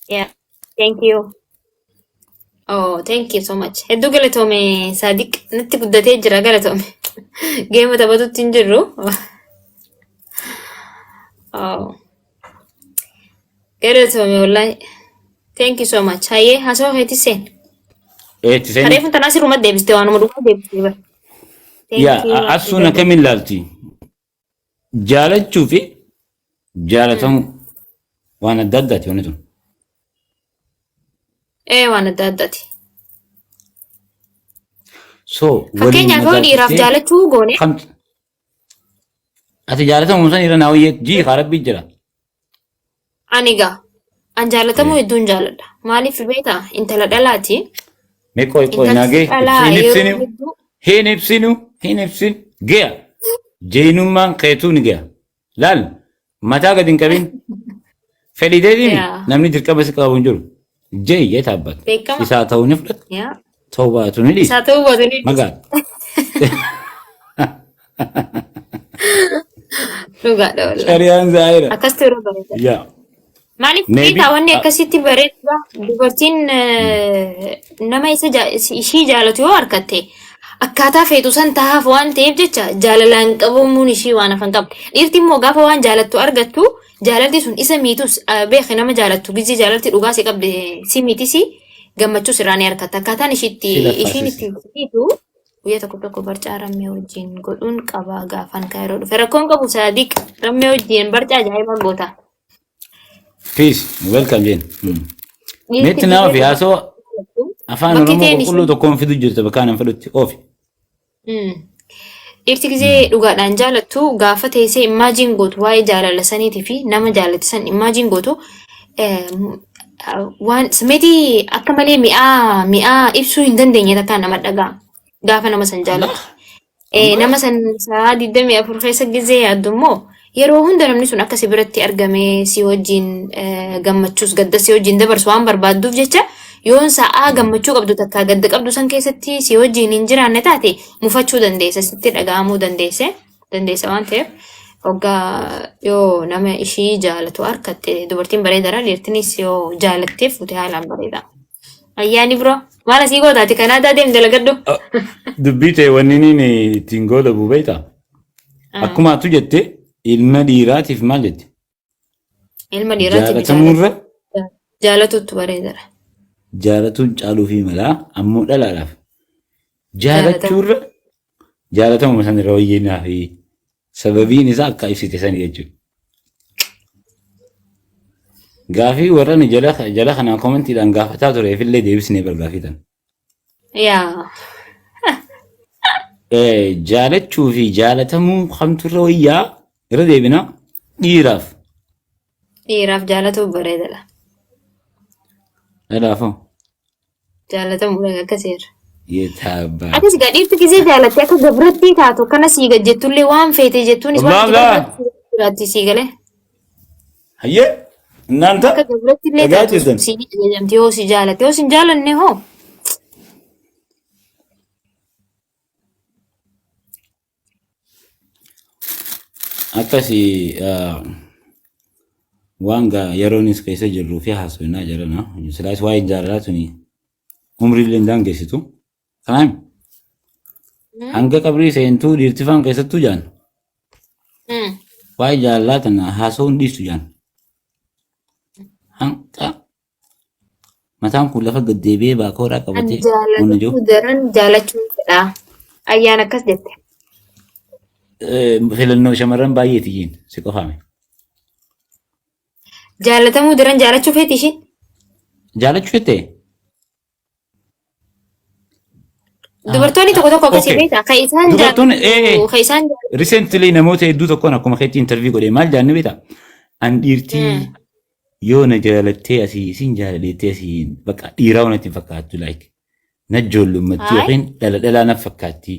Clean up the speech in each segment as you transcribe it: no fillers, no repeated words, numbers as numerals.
Yeah. Thank you. Oh, thank you so much. Hedduu galatoome Saadiq. Natti guddatee jira galatoome. Geema taphatutti hin jirru. Oh. Galatoome wallahi. Thank you so much. Hayyee haasawaa keetti seen. Eetti seeni. Kareefun tanaa sirruma deebiste waanuma dhugaa deebiste bara. Thank Yaa you. asuun akkamiin ilaalti? Jaalachuu fi jaalatamuu waan adda addaati wanni tun. Ee waan adda addaati. So waliin Fakkeenyaaf yoo dhiiraaf madaalchistee jaalachuu goone kam ati jaalatamuu san irra naa wayyee jii kaa rabbii jira. ani gaa an jaalatamuu hedduun jaaladha. Maaliif beektaa intala dhalaati. Mee qoy qoy Intalti naagee dhalaa hin yeroo ibsinu hedduu hin ibsinu hin ibsin gaya jeenummaan keetuu ni gaya. Laal mataa gadi hin qabin fedhii deebiin Yaa. namni dirqama si qabu hin jiru. Jee jee taabbat. Beekama. Isaa ta'uu ni fudhata Yaa. ta'uu baatu ni dhiisa. Isaa ta'uu baatu ni dhiisa. Magaa. Dhugaadha wallahi. Shari'aan zaahira. Akkas ta'uu irra bareeda. Yaa. Maaliif Maybe beektaa wanni akkasitti bareedu dubartiin nama isa ishii jaalatu yoo harkatte akkaataa feetu san tahaaf waan ta'eef jecha jaalalaan qabamuun ishii waan hafan qabdi. Dhiirti immoo gaafa waan jaalattu argattu jaalalti sun isa miitus beeki nama jaalattu gizee jaalalti dhugaa si qabde si miitisi gammachuu sirraa ni argatta. Akkaataan ishiitti Si ishiin laffaasisi. itti miitu guyyaa tokko tokko barcaa rammee wajjin godhuun qaba gaafan kaayiroo dhufe. Rakkoon qabu Saadiq rammee wajjin barcaa ajaa'ibaa goota. Peace. Welcome jeen. Dhiirti Meetti nama gizee fi dhugaa haasoo jaalattu afaan bakki Oromoo ta'een qulqulluu isheen tokkoon fidu jirta bakka anan fedhutti oofi. Dhiirti gizee dhugaadhaan jaalattu gaafa teessee imaajiin gootu waa'ee jaalala saniitii fi nama jaalatti san imaajiin gootu waan simeetii akka malee mi'aa mi'aa ibsuu hin dandeenye takkaan nama dhaga'a gaafa nama san jaalattu. Nama san sa'aa 24 keessa gizee yaaddu immoo yeroo hunda namni sun akka si biratti argamee si wajjin gammachuus gadda si wajjin dabarsu waan barbaadduuf jecha yoon sa'aa gammachuu qabdu takkaa gadda qabdu san keessatti si wajjin hin jiraanne taate mufachuu dandeessa sitti dhaga'amuu dandeesse dandeessa waan ta'eef hoggaa yoo nama ishii jaalatu harkatte dubartiin bareedaadha dhiirtinis yoo jaalattee fuute haalaan bareeda. Ayyaani bro maal asii gootaati Kanaadaa deem dalagadhu. Dubbii ta'e wanni inni ittiin goolabu beektaa? Akkuma atu jette ilma dhiiraatiif maal jette? Ilma dhiiraatiif Jaalatamuurra jaalatutti bareedaadha. jaalatuun caaluufii malaa ammoo dhalaadhaaf jaalachuurra jaalatamuma san irra wayyeenaa fi sababiin isaa akka ibsite sani jechuudha. Gaafii warra nu jala jala kanaan koomentiidhaan gaafataa tureefillee deebisnee bar gaafii tana. Yaa. Jaalachuu fi jaalatamuu kamtu irra wayyaa irra deebina dhiiraaf. Dhiiraaf jaalatuuf bareedaadha. Dhalaafoo. Jaalatamuudha akka seera. Yeetaabaa. Atis gaa dhiirti gisee jaalatte akka gabrattii taatu akkana sii gad jettullee waan feete jettuunis waan itti Wallaahi. barbaaddu jiraatti sii galee. Hayyee. Innaanta. Akka gabratti illee Dhagaa taatu jirtan. sii ajajamti yoo si jaalatte yoo si hin jaalanne hoo. Akkasi waan gaa yeroonis keessa jirruu fi haasofnaa jirana. Silaas waa'ee jaalalaa tuni umrii illee hin daangessitu. Kanaaf hanga qabrii seentuu dhiirti faan keessattuu jaan waa'ee jaalalaa tana haasa'uun dhiistu jaan. Hanga Mataan kun lafa gad deebi'ee baakooraa An qabatee wanna jiru. jaalachuu daran jaalachuun fedha. Ayyaan akkas jette. Filannoo shamarran baay'eeti jiin si qofaame. Jaalatamuu daran jaalachuu feeti ishiin. Jaalachuu jettee? Dubartoonni tokko tokko akkasii Okay. beektaa? Kan isaan Dubartoonni jaalatu, kan isaan jaalatu. Recently namoota hedduu tokkoon akkuma keetti interview godhee maal jaanni beektaa? An dhiirtii yoo na jaalattee asii isin jaaladheettee asii bakka dhiiraa waan itti hin fakkaattu like na ijoollumatti Haay. yookiin dhala dhalaa na fakkaatti.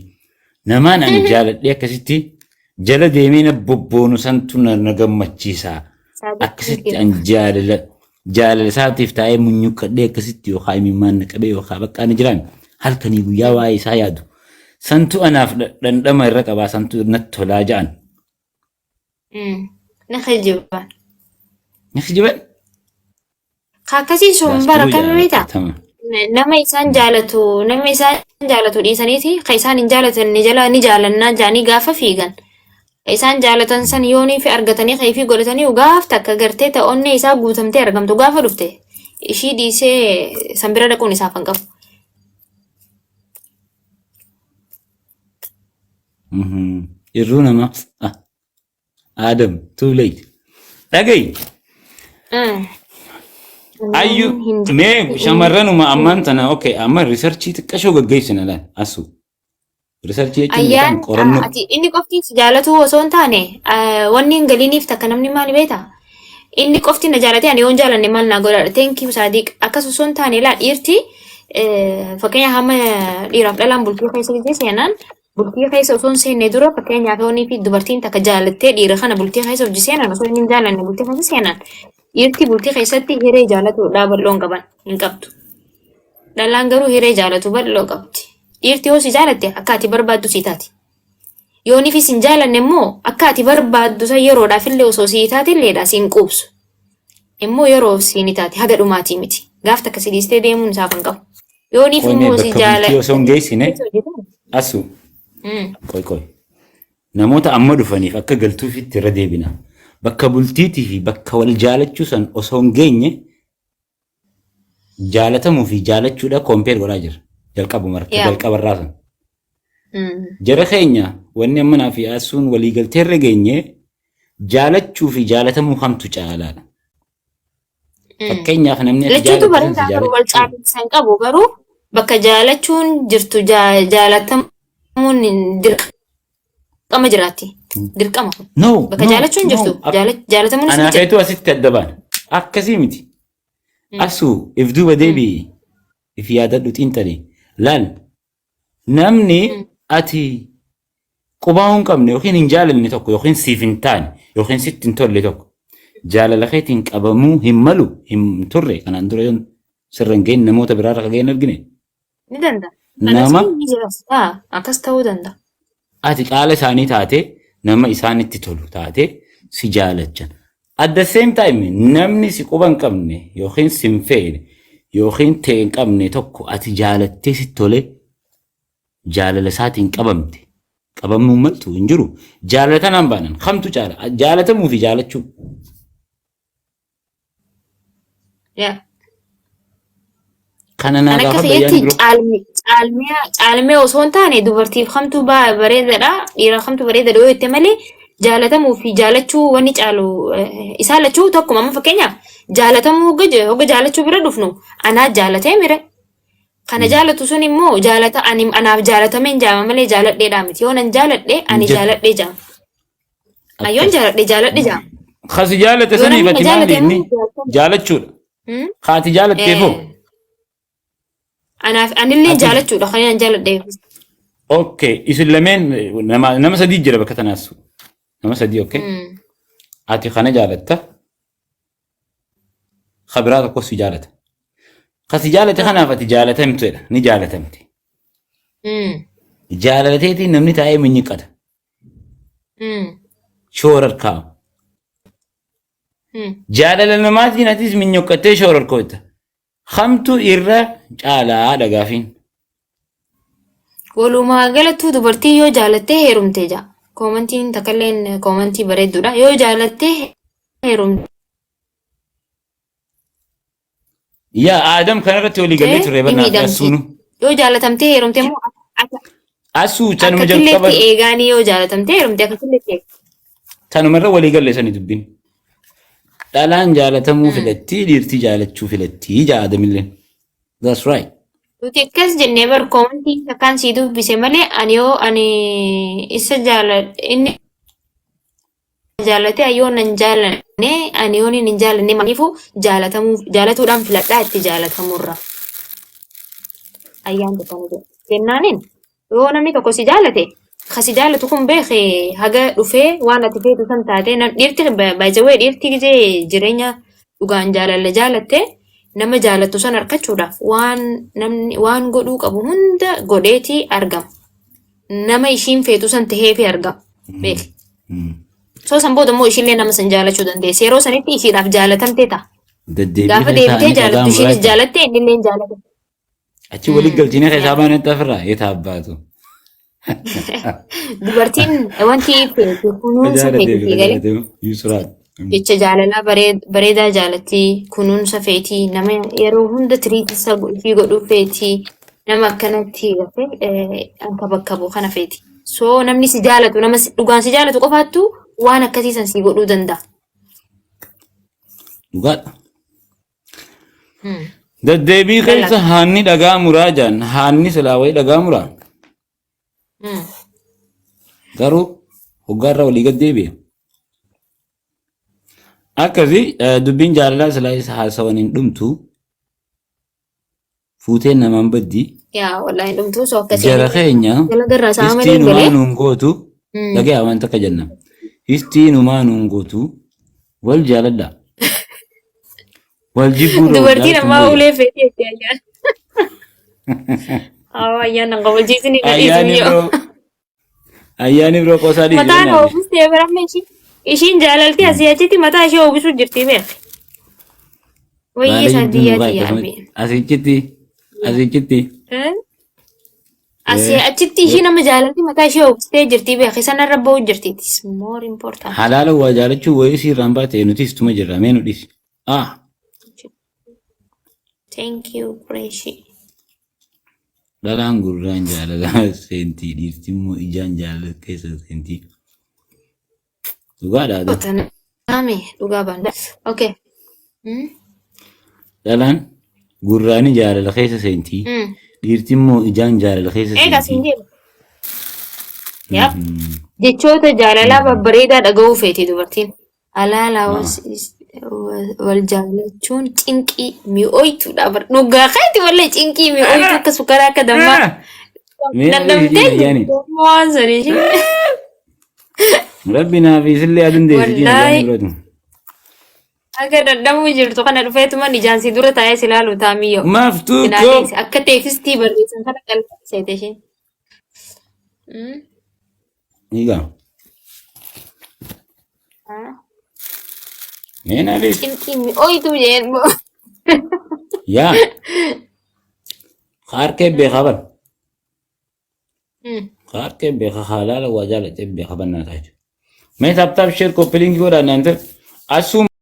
Namaan ani jaaladhee akkasitti jala deemee na bobboonu santu na gammachiisa. Akkasitti an jaalala jaalala isaatiif taa'ee munyuqqadhee akkasitti yookaan imimmaan na qabee yookaan bakka ani jiraan halkanii guyyaa waa'ee isaa yaadu. Santu anaaf dhandhama irra qabaa santu natti tolaa ja'an. Na kijiban. Ni kijiban? Ka akkasii sun bara That's true akkami beektaa? jaalatama. Nama isaan jaalatu, nama isaan jaalatu dhiisaniiti ka isaan hin jaalatan ni jala ni jaalannaa jaanii gaafa fiigan. Ka isaan jaalatan san yoonii fi argatanii ka ifii godhatanii gaaf takka gartee ta onnee isaa guutamtee argamtu gaafa dhufte ishii dhiisee san bira dhaquun isaaf hin qabu. Irruu namaa. Ah, Adam, too late. Dhagayi. Ayyu Hin mee shamarranuma ammaan tana, okay, amma riisarchii xiqqashoo gaggeessina laal asu. Riisarchii jechuun Ayyaan yookaan qorannoo. Ati inni qofti si jaalatu osoo hin taane, wanni hin galiniif takka namni maali beektaa? Inni qofti na jaalate, ani yoon jaalanne maal naa godhaadha. Thank you, Saadiq. Akkas osoo hin taane, laa, dhiirti fakkeenyaaf hamma dhiiraaf dhalaan bultii keessa gisee seenan, bultii keessa osoo hin seenne dura, fakkeenyaaf yoonii fi dubartiin takka jaalattee dhiira kana bultii keessa hojii seenan, osoo inni hin jaalanne bultii keessa seenan, dhiirti bultii keessatti hiree jaalatuudhaa bal'oo hin qaban, hin qabdu. Dhalaan garuu hiree jaalatu bal'oo qabdi. Dhiirti yoo si jaalatte akka ati barbaaddu si taati. Yoonii fi sin jaalanne immoo akka ati barbaaddu san yeroodhaaf illee osoo sii taate illeedha si hin quubsu. Immoo yeroo sii ni taati, haga dhumaatii miti. Gaaf takka si dhiistee deemuun isaaf hin qabu. Yooniif Qoy mee immoo si bakka bultii osoo hin geessine asu qoy qoy. Namoota amma dhufaniif akka galtuufitti irra deebina. Bakka bultiitii fi bakka wal jaalachuu san osoo hin geenye jaalatamuu fi jaalachuudha compare godhaa jira. Jalqabuma jalqabarraa san. Jara keenya, wanni amma naa fi asuun waliigaltee irra geenye jaalachuu fi jaalatamuu kamtu caalaadha? Fakkeenyaaf namni ati Lachuutu jaalattu san si bareedaa, garuu wal jaalachuu. caalinsa hin qabu, garuu bakka jaalachuun jirtu jaalatamuun dirqama jiraatti. Dirqama kun. No, Bakka no, jaalachuun no. jirtu jaalatamuunis ni Anaa jira. keetu asitti adda baana. Akkasii miti. Asuu if duuba deebi'i. If yaadadhu, xiinxali. Laal, namni ati qubaa hin qabne yookiin hin jaalanne tokko yookiin siif hin taane yookiin sitti hin tolle tokko jaalala keetiin qabamuu hin malu hin turre kanaan dura yoon sirra hin geenye namoota biraarra ka geenye argine. Ni danda'a. Nama Akkasii ni jiras. Haa, akkas ta'uu danda'a. Ati qaala isaanii taate, nama isaanitti tolu taate si jaalachan. At the same time namni si quba hin qabne yookiin si hin feene yookiin ta'e hin qabne tokko ati jaalattee sitti tole jaalala isaatiin qabamte. Qabamuun maltu hin jiru. Jaalala tanaan baanan kamtu caala? Jaalatamuu fi jaalachuu. Yaa. Kana naa Kan akka gaafadhu ayyaan kiyyatti biroo. Caalmiyaa osoo hin taane dubartiif kamtu bareedaadha, dhiira kamtu bareedaadha yoo jette malee, jaalatamuu fi jaalachuu wanni caalu isaan lachuu tokkuma. Amma fakkeenyaaf jaalatamuu hogga jaalachuu bira dhufnu anaa jaalatee mire. Kana jaalatu sun immoo jaalata ani anaaf jaalatameen jaama malee jaaladheedhaa miti. Yoo nan jaaladhe ani Hin jettu. jaaladhee jaama. Yoon Akkas. jaaladhe jaaladhe jaama. Kasi jaalate Yoo saniif namni na ati maali jaalate inni immoo jaalatama. jaalachuudha. Hmm? Kaati jaalatteefoo. Anaaf anillee Ati jaalachuudha kan ani jaaladheef. Okay, isin lameen nama sadii jira bakka tanaas. Nama sadii, okay. Ati kana jaalatta. Kabiraa tokkos si jaalata. Kasi jaalate kanaaf ati jaalatamteedha. Ni jaalatamte. Jaalalateetiin namni taa'ee minyiqata. Shoorarkaa. Jaalala namaatiin atis minyoqqattee shoorarkoota. Kamtu irra caalaa dhagaafiin? Walumaa galattuu dubartii yoo jaalattee heerumte jaa. Koomantiin takkalleen koomantii bareedduudha. Yoo jaalattee heerumte Yaa Aadam, kanarratti walii gallee turre ni barnaa fi miidhamti. asuunu. Yoo jaalatamtee heerumte immoo akka Asuu tanuma akka jalqaba killeetti eegaanii, yoo jaalatamtee heerumte akka killeetti eega. Tanumarra walii galle sani dubbin. Dhalaan jaalatamuu filattii, dhiirti jaalachuu filattii jaa Aadamilleen. That's right. Nuti akkas jennee bar, koomantii akkaan sii dubbise malee, ani yoo ani isa jaaladhe inni jaalate yoo nan jaalanne, ani yoon hin jaalanne maaliifuu jaalatamuu jaalatuudhaan filadhaa itti jaalatamurra. Ayyaan tokko jedhe. Jennaaniin yoo namni tokko si jaalate, ka si jaalatu kun beeke haga dhufee waan ati feetu san taate dhiirti, by the way, dhiirti gizee jireenya dhugaan jaalala jaalatte nama jaalattu san argachuudhaaf waan namni waan godhuu qabu hunda godheeti argama. Nama ishiin feetu san taheefi argama. Beeki. So san booda immoo ishiillee nama san jaalachuu dandeessi. Yeroo sanitti ishiidhaaf jaalatamtee ta'a. Deddeebii Gaafa keessa deebitee haanni dhagaa jaalattu muraa ishiinis jira. jaalatte innillee jaalata. Achi walii galchinee keessaa baanee ofirraa eeta abbaatu. Dubartiin wanti feetu kunuunsa feeti fi galee Yusraan. jecha jaalalaa bareedaa jaalatti, kunuunsa feeti, nama yeroo hunda tiriitii isa ishii godhuu feeti, nama akkanatti gartee akka bakka bu'u kana feeti. So namni si jaalatu nama dhugaan si jaalatu qofaattu waan akkasii san si godhuu danda'a. Dhugaadha. Deddeebii keessa haanni dhagaa muraa jaan haanni silaa wayii dhagaa muraa. Garuu hoggaarra walii gad deebi'a. Akkasi dubbiin jaalalaa silaa isa haasawan hin dhumtu. Fuuteen namaan baddi. Yaa wallaahi dhumtuu soo akkasii. Jara keenya Dalagarraa isaa malee histii numaa galee. nuun gootu. Dhagaya waan takka jenna. Histii numaa nuun gootu. Wal jaaladha. Wal jibbuu irra wal Dubartiin jaalachuun ammaa wayya. ulee feetii jetti ayyaan. Awwa ayyaan nan qabachiisni na dhiisu Ayyaani yoo. biroo ayyaani biroo qoosaa dhiisi Mataa na jennaani. oofistee baramne ishii. Ishiin jaalalti asii achitti mataa ishee oofisuu jirti beek. Wayyee Baala isaa jidduu nu diyyaa kaa'e tiyya akkasumatti. arbi. Asichitti asichitti. Asii achitti ishii nama jaalalti mataa ishee oofistee jirti beek. Sanarra ba'uu jirti. It is more important. Halaala waa jaalachuu wayii siirraan baate nuti istuma jirra mee nu dhisi. Ah Thank you Qureshi. Dhalaan gurraan jaalala seentii dhiirti immoo ijaan jaalala keessa seentii. Dhugaadha aduu. Tanaame dhugaa baanda. Okay. Dhalaan gurraani jaalala keessa seentii dhiirti immoo ijaan jaalala keessa Egaa siin seentii. jedhu. Yap. Jechoota jaalalaa babbareedaa dhaga'uu feeti dubartiin. Alaalaa wal jaalachuun cinqii mi'ooytuudha bar. Dhugaa keeti wallee cinqii mi'ooytuu akka sukkaraa akka dammaa. Mee Dadhabdee ayyaani. waan sanii ishee. Rabbi naaf isillee aduun deessi jiin Wallaahi. ayyaani birootu. Akka dadhabuu jirtu kana dhufeetuma ijaan si dura taa'ee si ilaalu taamiyyoo. Maftuu koo. Sinaanis akka teekistii barreessan kana qalbii seete isheen. Egaa. Mee naaf Cinqii mi'ooytuu jeen. Yaa. Harkee beekaa bar. Harkee beekaa halaala waa jaalatee beekaa bannaa taate. Mee tap tap share copy link godhaa naan ta'e. Asuma.